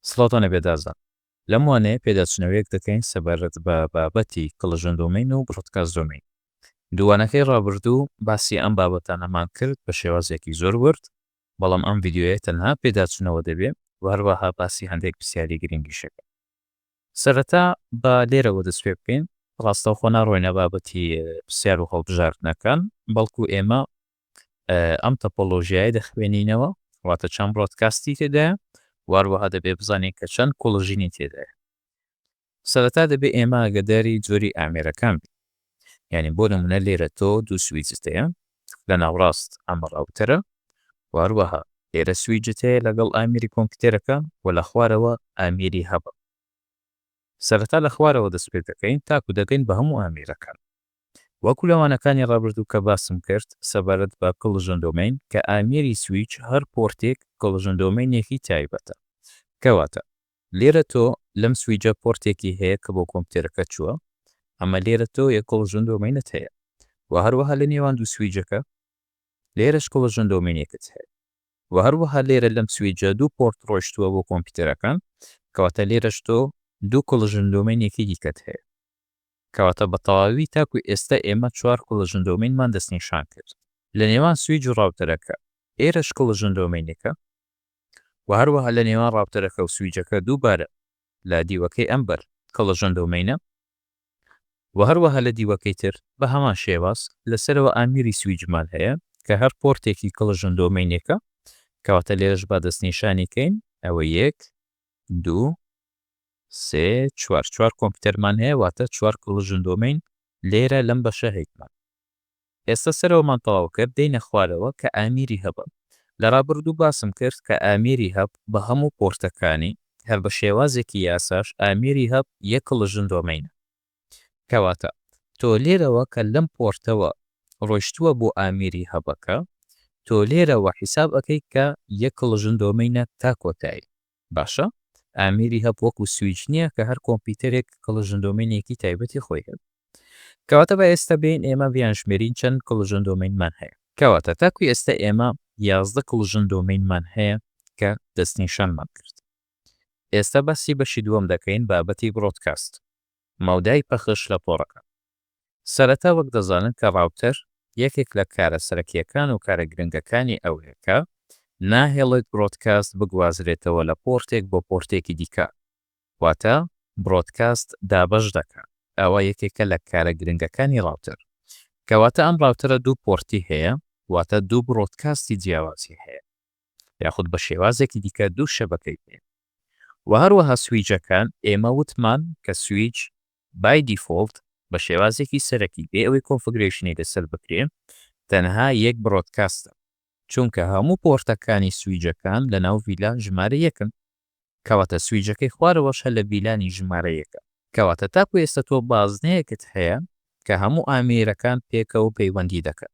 سڵاوتان لێبێت ئازیزان. لەم وانەیە پێداچوونەوەیەک دەکەین سەبارەت بە بابەتی collision domain و broadcast domain. دووانەکەی ڕابردوو باسی ئەم بابەتانەمان کرد بە شێوازێکی زۆر ورد، بەڵام ئەم ڤیدیۆیە تەنها پێداچوونەوە دەبێ و هەروەها باسی هەندێک پرسیاری گرنگیش دەکەین. سەرەتا با لێرەوە دەست پێ بکەین، ڕاستەوخۆ ناڕۆینە بابەتی پرسیار و هەڵبژاردنەکان، بەڵکو ئێمە ئەم تەپۆلۆژیایە دەخوێنینەوە، واتە چەند broadcast ی تێدایە و هەروەها دەبێ بزانین کە چەند collision ی تێدایە. سەرەتا دەبێ ئێمە ئاگاداری جۆری ئامێرەکان بین. یانی بۆ نمونە لێرە تۆ دوو سویچت هەیە، لە ناوڕاست ئەمە router ە و هەروەها لێرە سویچت هەیە لەگەڵ ئامێری کۆمپیوتەرەکە و لە خوارەوە ئامێری hub ە. سەرەتا لە خوارەوە دەست پێ دەکەین تاکو دەگەین بە هەموو ئامێرەکان. وەکو لە وانەکانی ڕابردوو کە باسم کرد سەبارەت بە collision domain کە ئامێری سویچ هەر پۆرتێک collision domain ێکی تایبەتە. کەواتە لێرە تۆ لەم سویجە پۆرتێکی هەیە کە بۆ کۆمپیوتەرەکە چووە، ئەمە لێرە تۆ یەک collision domain ت هەیە و هەروەها لە نێوان دوو سویجەکە لێرەش collision domain ێکت هەیە و هەروەها لێرە لەم سویجە دوو پۆرت ڕۆیشتووە بۆ کۆمپیوتەرەکان کەواتە لێرەش تۆ دوو collision domain ێکی دیکەت هەیە. کەواتە بە تەواوی تاکو ئێستا ئێمە چوار collision domain مان دەستنیشان کرد لە نێوان سویج و router ەکە، ئێرەش collision domain ێکە و هەروەها لە نێوان router ەکە و سویجەکە دووبارە لە دیوەکەی ئەم بەر collision domain ە و هەروەها لە دیوەکەی تر بە هەمان شێواز لە سەرەوە ئامێری سویجمان هەیە کە هەر پۆرتێکی collision domain ێکە کەواتە لێرەش با دەستنیشانی کەین ئەوە یەک دوو سێ چوار چوار کۆمپیوتەرمان هەیە واتە چوار collision domain لێرە لەم بەشە هەیتمان. ئێستا سەرەوەمان تەواو کرد دێینە خوارەوە کە ئامێری hub ە. لە ڕابردوو باسم کرد کە ئامێری hub بە هەموو پۆرتەکانی هەر بە شێوازێکی یاساش ئامێری hub یەک collision domain ە. کەواتە تۆ لێرەوە کە لەم پۆرتەوە ڕۆیشتووە بۆ ئامێری hub ەکە تۆ لێرەوە حیساب ئەکەی کە یەک collision domain ە تا کۆتایی. باشە ئامێری hub وەکو سویچ نییە کە هەر کۆمپیوتەرێک collision domain ێکی تایبەتی خۆی هەبێت. کەواتە با ئێستا بێین ئێمە بیانژمێرین چەند collision domain مان هەیە. کەواتە تاکو ئێستا ئێمە 11 collision domain مان هەیە کە دەستنیشانمان کرد. ئێستا باسی بەشی دووەم دەکەین بابەتی broadcast، مەودای پەخش لە تۆڕەکان. سەرەتا وەک دەزانن کە router یەکێک لە کارە سەرەکییەکان و کارە گرنگەکانی ئەوەیە کە ناهێڵێت broadcast بگوازرێتەوە لە پۆرتێک بۆ پۆرتێکی دیکە واتە broadcast دابەش دەکات ئەوە یەکێکە لە کارە گرنگەکانی router کەواتە ئەم router ە دوو پۆرتی هەیە واتە دوو broadcast ی جیاوازی هەیە یاخود بە شێوازێکی دیکە دوو شەبەکەی هەیە وە هەروەها سویجەکان ئێمە وتمان کە سویچ by default بە شێوازێکی سەرەکی بێ ئەوەی configuration ی لەسەر بکرێ تەنها یەک broadcast ە چونکە هەموو پۆرتەکانی سویجەکان لەناو VLAN ژمارە یەکن کەواتە سویجەکەی خوارەوەش هەر لە VLAN ی ژمارە یەکە کەواتە تاکو ئێستا تۆ بازنەیەکت هەیە کە هەموو ئامێرەکان پێکەوە پەیوەندی دەکەن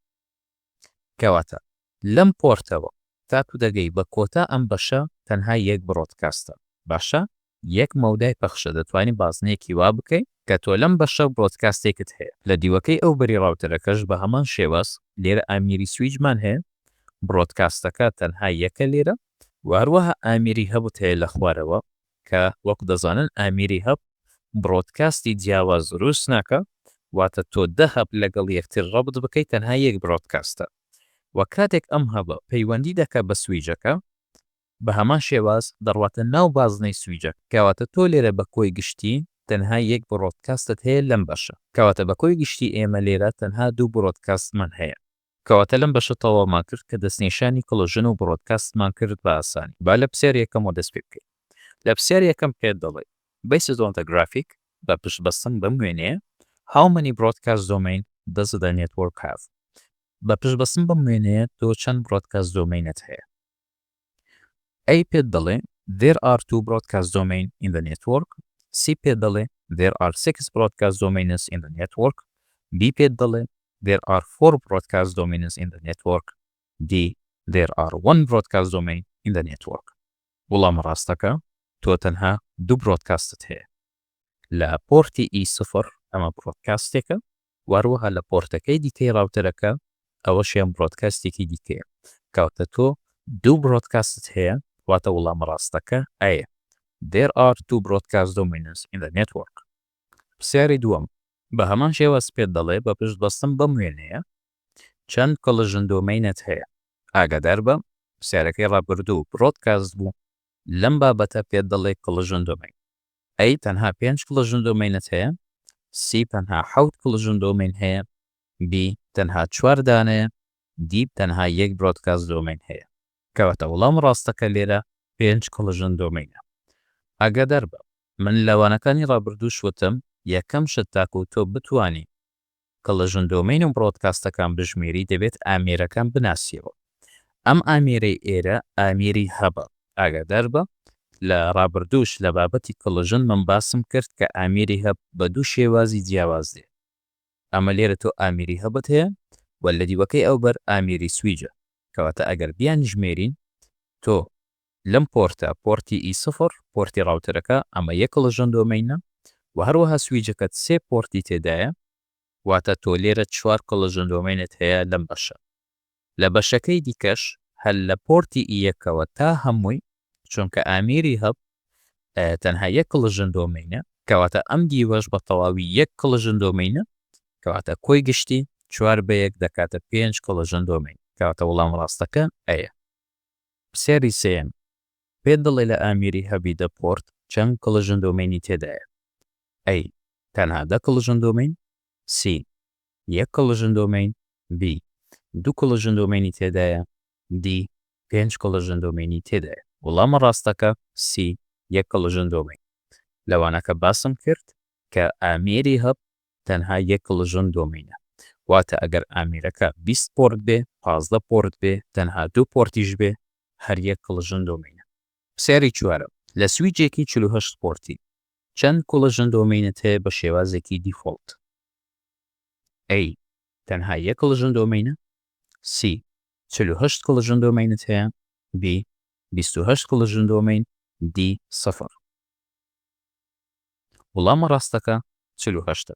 کەواتە لەم پۆرتەوە تاکو دەگەی بە کۆتا ئەم بەشە تەنها یەک broadcast ە باشە یەک مەودای پەخشە دەتوانی بازنەیەکی وا بکەی کە تۆ لەم بەشە broadcast ێکت هەیە لە دیوەکەی ئەو بەری router ەکەش بە هەمان شێواز لێرە ئامێری سویچمان هەیە broadcast ەکە تەنها یەکە لێرە وە هەروەها ئامێری hub ت هەیە لە خوارەوە کە وەک دەزانن ئامێری hub broadcast ی جیاواز دروست ناکا واتە تۆ دە hub لەگەڵ یەکتر ڕەبت بکەی تەنها یەک broadcast ە وە کاتێک ئەم hub ە پەیوەندی دەکا بە سویجەکە بە هەمان شێواز دەڕواتە ناو بازنەی سویجەکە کەواتە تۆ لێرە بە کۆی گشتی تەنها یەک broadcast ت هەیە لەم بەشە کەواتە بە کۆی گشتی ئێمە لێرە تەنها دوو broadcast مان هەیە. کەواتە لەم بەشە تەواومان کرد کە دەستنیشانی collision و broadcast مان کرد بە ئاسانی. با لە پرسیاری یەکەمەوە دەست پێ بکەین. لە پرسیاری یەکەم پێت دەڵێ، Based on the graphic، بە پشت بەستن بەم وێنەیە، How many broadcast domain does the network have؟ بە پشت بەستن بەم وێنەیە تۆ چەند broadcast domain ت هەیە؟ A پێت دەڵێ، There are two broadcast domain in the network، C پێت دەڵێ، There are six broadcast domains in the network، D پێت دەڵێ، There are four broadcast domains in the network، D There are one broadcast domain in the network. وڵامە ڕاستەکە، تۆ تەنها دوو broadcast ت هەیە. لە پۆرتی E سفر ئەمە broadcast ێکە و هەروەها لە پۆرتەکەی دیکەی router ەکە ئەوەشیان broadcast ێکی دیکەیە. کەواتە تۆ دوو broadcast ت هەیە واتە وڵامە ڕاستەکە A یە. There are two broadcast domains in the network. پرسیاری دووەم، بە هەمان شێواز پێت دەڵێ بە پشت بەستن بەم وێنەیە چەند collision domain ت هەیە؟ ئاگادار بە پرسیارەکەی ڕابردوو broadcast بوو، لەم بابەتە پێت دەڵێ collision domain. A تەنها پێنج collision domain ت هەیە، C تەنها حەوت collision domain هەیە، B تەنها چوار دانەیە، D تەنها یەک broadcast domain هەیە. کەواتە وەڵام ڕاستەکە لێرە پێنج collision domain ە. ئاگادار بە من لە وانەکانی ڕابردووش وتم یەکەم شت تاکو تۆ بتوانی collision domain و broadcast ەکان بژمێری دەبێت ئامێرەکان بناسیەوە. ئەم ئامێرەی ئێرە ئامێری hub ە. ئاگادار بە لە ڕابردووش لە بابەتی collision من باسم کرد کە ئامێری hub بە دوو شێوازی جیاواز دێ. ئەمە لێرە تۆ ئامێری hub ت هەیە و لە دیوەکەی ئەوبەر ئامێری switch ە. کەواتە ئەگەر بیانژمێرین تۆ لەم پۆرتە، پۆرتی E سفر، پۆرتی router ەکە، ئەمە یەک collision domain ە و هەروەها switch ەکەت سێ پۆرتی تێدایە، واتە تۆ لێرە چوار collision domain ت هەیە لەم بەشە. لە بەشەکەی دیکەش هەر لە پۆرتی E یەکەوە تا هەمووی، چونکە ئامێری hub تەنها یەک collision domain ە، کەواتە ئەم دیوەش بە تەواوی یەک collision domain ە، کەواتە کۆی گشتی چوار بە یەک دەکاتە پێنج collision domain. کەواتە وەڵام ڕاستەکە A یە. پرسیاری سێیەم، پێت دەڵێ لە ئامێری hub ی دە پۆرت چەند collision domain ی تێدایە؟ A تەنها دە collision domain، C یەک collision domain، B دوو collision domain ی تێدایە، D پێنج collision domain ی تێدایە. وەڵامە ڕاستەکە C یەک collision domain. لەوانەکە باسم کرد کە ئامێری hub تەنها یەک collision domain ە. واتە ئەگەر ئامێرەکە 20 پۆرت بێ، 15 پۆرت بێ، تەنها دوو پۆرتیش بێ، هەر یەک collision domain ە. پرسیاری چوارەم، لە switch ێکی 48 پۆرتی چەند collision domain ت هەیە بە شێوازێکی default؟ A تەنها یەک collision domain ە، C 48 collision domain ت هەیە، B 28 collision domain، D صفر. وەڵامە ڕاستەکە 48 ە.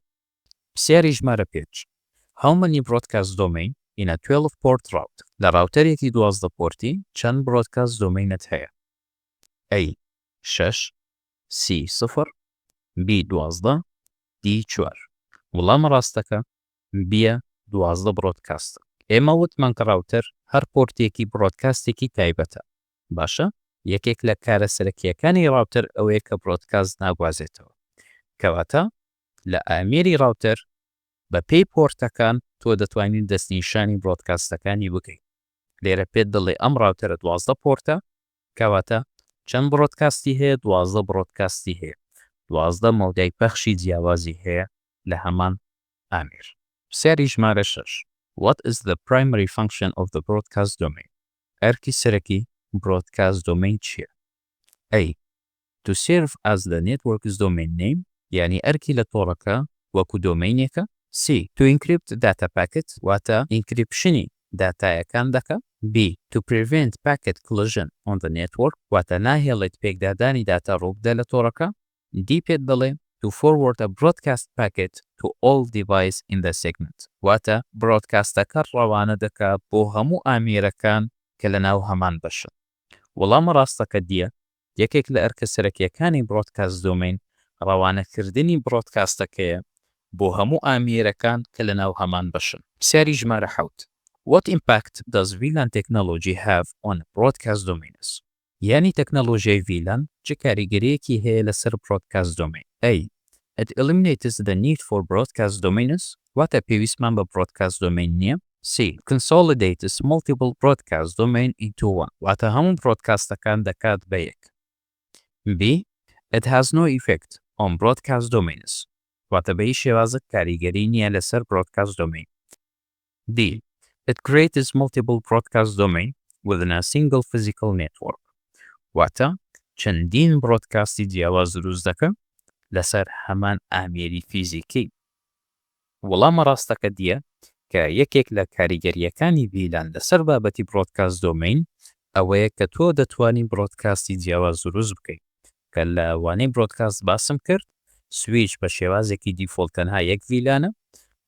پرسیاری ژمارە پێنج، How many broadcast domain in a 12 port router؟ لە router ێکی 12 پۆرتی چەند broadcast domain ت هەیە؟ A شەش، C صفر، B 12، D چوار. وەڵامە ڕاستەکە B یە 12 broadcast ە. ئێمە وتمان کە router هەر پۆرتێکی broadcast ێکی تایبەتە. باشە یەکێک لە کارە سەرەکییەکانی router ئەوەیە کە broadcast ناگوازێتەوە. کەواتە لە ئامێری router بە پێی پۆرتەکان تۆ دەتوانیت دەستنیشانی broadcast ەکانی بکەیت. لێرە پێت دەڵێ ئەم router ە 12 پۆرتە، کەواتە چەند broadcast ی هەیە؟ 12 broadcast ی هەیە. 12 مەودای پەخشی جیاوازی هەیە لە هەمان ئامێر. پرسیاری ژمارە شەش، What is the primary function of the broadcast domain؟ ئەرکی سەرەکی broadcast domain چییە؟ A. To serve as the network's domain name، یانی ئەرکی لە تۆڕەکە وەکو domain ێکە. C. To encrypt data packet، واتە encryption ی داتایەکان دەکا. B. To prevent packet collision on the network، واتە ناهێڵێت پێکدادانی داتا ڕووبدا لە تۆڕەکە. D پێت دەڵێ To forward a broadcast packet to all device in the segment، واتە broadcast ەکە ڕەوانە دەکا بۆ هەموو ئامێرەکان کە لە ناو هەمان بەشن. وەڵامە ڕاستەکە D یە. یەکێک لە ئەرکە سەرەکییەکانی broadcast domain ڕەوانەکردنی broadcast ەکەیە بۆ هەموو ئامێرەکان کە لە ناو هەمان بەشن. پرسیاری ژمارە حەوت، What impact does VLAN technology have on broadcast domains؟ یانی تەکنەلۆژیای VLAN چ کاریگەرییەکی هەیە لەسەر broadcast domain؟ A. It eliminates the need for broadcast domains، واتە پێویستمان بە broadcast domain نییە. C. Consolidates multiple broadcast domain into one، واتە هەموو broadcast ەکان دەکات بە یەک. B. It has no effect on broadcast domains، واتە بە هیچ شێوازێک کاریگەری نییە لەسەر broadcast domain. D. It creates multiple broadcast domain within a single physical network، واتە چەندین broadcast ی جیاواز دروست دەکا لەسەر هەمان ئامێری فیزیکی. وەڵامە ڕاستەکە D یە کە یەکێک لە کاریگەرییەکانی VLAN لەسەر بابەتی broadcast domain ئەوەیە کە تۆ دەتوانی broadcast ی جیاواز دروست بکەیت کە لە وانەی broadcast باسم کرد سویچ بە شێوازێکی default تەنها یەک VLAN ە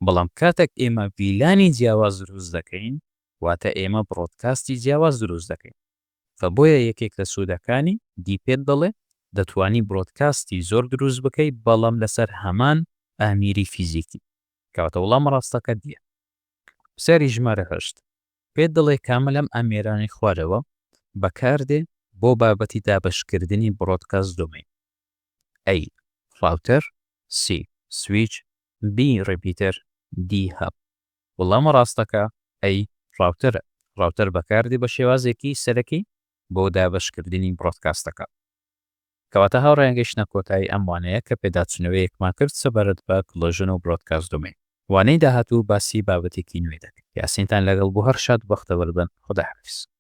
بەڵام کاتێک ئێمە VLAN ی جیاواز دروست دەکەین واتە ئێمە broadcast ی جیاواز دروست دەکەین فە بۆیە یەکێک لە سوودەکانی D پێت دەڵێ. دەتوانی broadcast ی زۆر دروست بکەی بەڵام لەسەر هەمان ئامیری فیزیکی. کەواتە وەڵامە ڕاستەکە D یە. پرسیاری ژمارە هەشت، پێت دەڵێ کامە لەم ئامێرانەی خوارەوە بەکاردێ بۆ بابەتی دابەشکردنی broadcast domain؟ A router C switch B repeater D hub. وەڵامە ڕاستەکە A router ە. router بەکاردێ بە شێوازێکی سەرەکی بۆ دابەشکردنی broadcast ەکە. کەواتە هاوڕێیان گەیشتنە کۆتایی ئەم وانەیە کە پێداچونەوەیەکمان کرد سەبارەت بە collision و broadcast domain. وانەی داهاتوو باسی بابەتێکی نوێ دەکەین. یاسینتان لەگەڵ بوو هەر شاد و بەختەوەر بن. خودا حافیز.